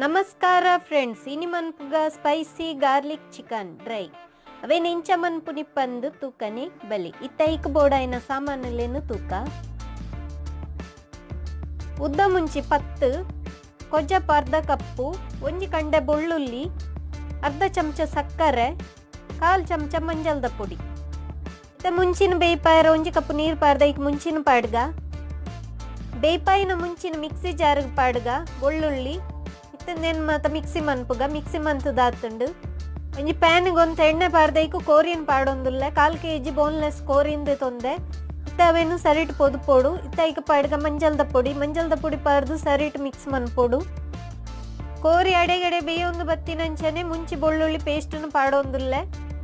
ನಮಸ್ಕಾರ ಫ್ರೆಂಡ್ಸ್, ಇನಿ ಮನ್ಪುಗ spicy garlic chicken dry ಅವೇನು ಇಂಚ ಮನ್ಪುನಿ ಪಂದು ತೂಕನೆ ಬಲಿ. ಇತ್ತ ಐಕ್ ಬೋಡಾಯಿನ ಸಾಮಾನುಲೇನು ತೂಕ. ಉದ್ದ ಮುಂಚಿ 10, ಕೊಜ್ಜಪ್ಪ ಅರ್ಧ ಕಪ್ಪು, ಒಂಜಿ ಕಂಡೆ ಬೆಳ್ಳುಳ್ಳಿ, ಅರ್ಧ ಚಮಚ ಸಕ್ಕರೆ, ಕಾಲು ಚಮಚ ಮಂಜಲ್ದ ಪುಡಿ. ಇತ್ತ ಮುಂಚಿನ ಬೇಯ್ಪಾಯರ ಒಂಜಿ ಕಪ್ಪು ನೀರು ಪಾಡ್ದ ಐಕ್ ಮುಂಚಿನ ಪಾಡ್ಗ. ಬೇಯ್ಪಾಯಿನ ಮುಂಚಿನ ಮಿಕ್ಸಿ ಜಾರಿಗೆ ಪಾಡ್ಗ ಬೆಳ್ಳುಳ್ಳಿ. ಇತ್ತಂದೇನು ಮಾತ ಮಿಕ್ಸಿ ಮನ್ಪುಗ, ಮಿಕ್ಸಿ ಮಂತದಾತುಂಡು. ಒಂಜಿ ಪ್ಯಾನ್ಗೆ ಒಂತ ಎಣ್ಣೆ ಪಾಡ್ದ ಐಕು ಕೋರಿನ ಪಾಡೊಂದುಲ್ಲ. 1/4 ಕೆಜಿ ಬೋನ್ಲೆಸ್ ಕೋರಿಂದ ತೊಂದೆ. ಇತ್ತ ಅವೇನು ಸರಿಟ್ ಪೊದು ಪೋಡು. ಇತ್ತ ಐಕ್ ಪಾಡ್ಗ ಮಂಜಲ್ದ ಪೊಡಿ, ಮಂಜಲ್ದ ಪೊಡಿ ಪಾಡ್ದು ಸರಿಟ್ ಮಿಕ್ಸ್ ಮನ್ಪೊಡು. ಕೋರಿ ಅಡೆಗಡೆ ಬೇಯೊಂದು ಬತ್ತಿನಂಚನೆ ಮುಂಚಿ ಬೆಳ್ಳುಳ್ಳಿ ಪೇಸ್ಟನ್ನು ಪಾಡೊಂದುಲ್ಲ.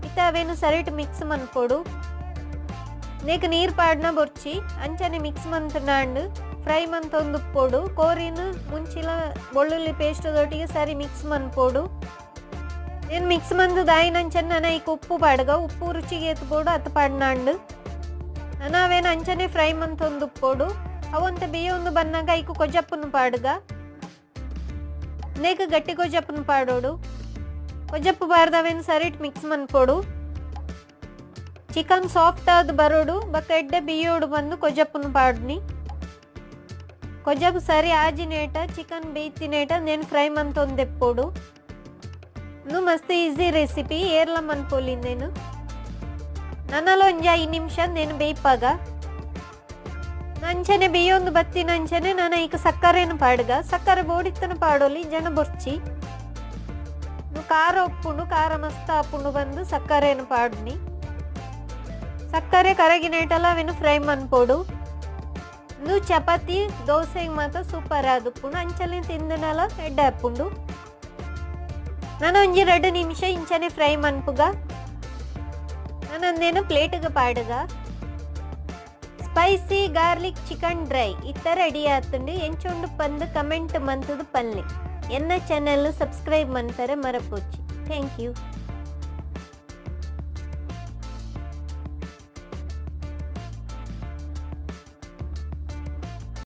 ಇತ್ತ ಅವೇನು ಸರಿಟ್ ಮಿಕ್ಸ್ ಮನ್ಪೊಡು. ನೇಕ್ ನೀರು ಪಾಡ್ನ ಬೊರ್ಚಿ ಅಂಚನೆ ಮಿಕ್ಸ್ ಮಂತನಾಂಡು ಫ್ರೈ ಮಂತೊಂದು ಪೊಡು. ಕೋರಿನ ಮುಂಚಿಲ ಬೆಳ್ಳುಳ್ಳಿ ಪೇಸ್ಟ್ ದೊಟ್ಟಿಗೆ ಸರಿ ಮಿಕ್ಸ್ ಮನ್ಪೊಡು. నేను ಮಿಕ್ಸ್ ಮಂದು ದಾಯಿನಂಚನೆ ನನ ಐಕ್ ಉಪ್ಪು ಪಾಡ್ಗ, ಉಪ್ಪು ರುಚಿಗೆ ಎತ್ಬೋಡು ಅತ್ ಪಾಡ್ನಾಂಡು. ನನ ಅವೇನು ಅಂಚನೆ ಫ್ರೈ ಮಂತೊಂದು ಉಪ್ಪೋಡು. ಅವಂತ ಬೇಯೊಂದು ಬನ್ನಾಗ ಐಕು ಕೊಜ್ಜಪ್ಪನು ಪಾಡ್ಗ. ನೇಕ್ ಗಟ್ಟಿ ಕೊಜ್ಜಪ್ಪನು ಪಾಡೋಡು. ಕೊಜ್ಜಪ್ಪು ಬಾರ್ದವೇನು ಸರಿಟ್ ಮಿಕ್ಸ್ ಮನ್ಪೊಡು. ಚಿಕನ್ ಸಾಫ್ಟ್ ಆದ್ ಬರೋಡು ಬಕ್ಕ ಎಡ್ಡೆ ಬಿಯ್ಯೋಡು ಬಂದು ಕೊಜ್ಜಪ್ಪನು ಪಾಡ್ನಿ. ಕೊಜ್ಜಪ್ಪು ಸರಿ ಆಜಿನೇಟ ಚಿಕನ್ ಬೇಯ್ತಿನೇಟ నేను ಫ್ರೈ ಮಂತೊಂದೆಪ್ಪೋಡು. ನು ಮಸ್ತ್ ಈಸಿ ರೆಸಿಪಿ, ಏರ್ಲ ಮನ್ಪೊಲಿ నేను. ನನ್ನಲ ಒಂಜಿ 5 ನಿಮಿಷ నేను ಬೇಯ್ಪಾಗ. ನಂಚನೆ ಬೇಯೊಂದು ಬತ್ತಿನಂಚನೆ ನಾನು ಈಗ ಸಕ್ಕರೆನು ಪಾಡ್ಗ. ಸಕ್ಕರೆ ಬೋಡಿತ್ತನ ಪಾಡೋಲಿ ಜನ ಬೊರ್ಚಿ. ಖಾರ ಉಪ್ಪುಂಡು, ಖಾರ ಮಸ್ತ್ ಆಪುಂಡು ಬಂದು ಸಕ್ಕರೆನು ಪಾಡ್ನಿ. ಸಕ್ಕರೆ ಕರಗಿನೇಟಲ ಅವೇನು ಫ್ರೈ ಮನ್ಪೊಡು. ಇಂದು ಚಪಾತಿ ದೋಸೆಗೆ ಮಾತ್ರ ಸೂಪರ್ ಆದುಪ್ಪುಂಡು. ಅಂಚನೆ ತಿಂದನಲ ಎಡ್ಡೆ ಆಪುಂಡು. ನಾನು ಒಂಜಿ 2 ನಿಮಿಷ ಇಂಚನೆ ಫ್ರೈ ಮನ್ಪುಗ. ನಾನು ಪ್ಲೇಟ್ಗೆ ಪಾಡುಗ. ಸ್ಪೈಸಿ ಗಾರ್ಲಿಕ್ ಚಿಕನ್ ಡ್ರೈ ಇತ್ತ ರೆಡಿ ಆತುಂಡು. ಎಂಚುಂಡು ಪಂದು ಕಮೆಂಟ್ ಮಂತದು ಪನ್ಲಿ. ಎನ್ನ ಚಾನೆಲ್ ಸಬ್ಸ್ಕ್ರೈಬ್ ಮನ್ಪರೆ ಮರಪೋಚಿ. Thank you.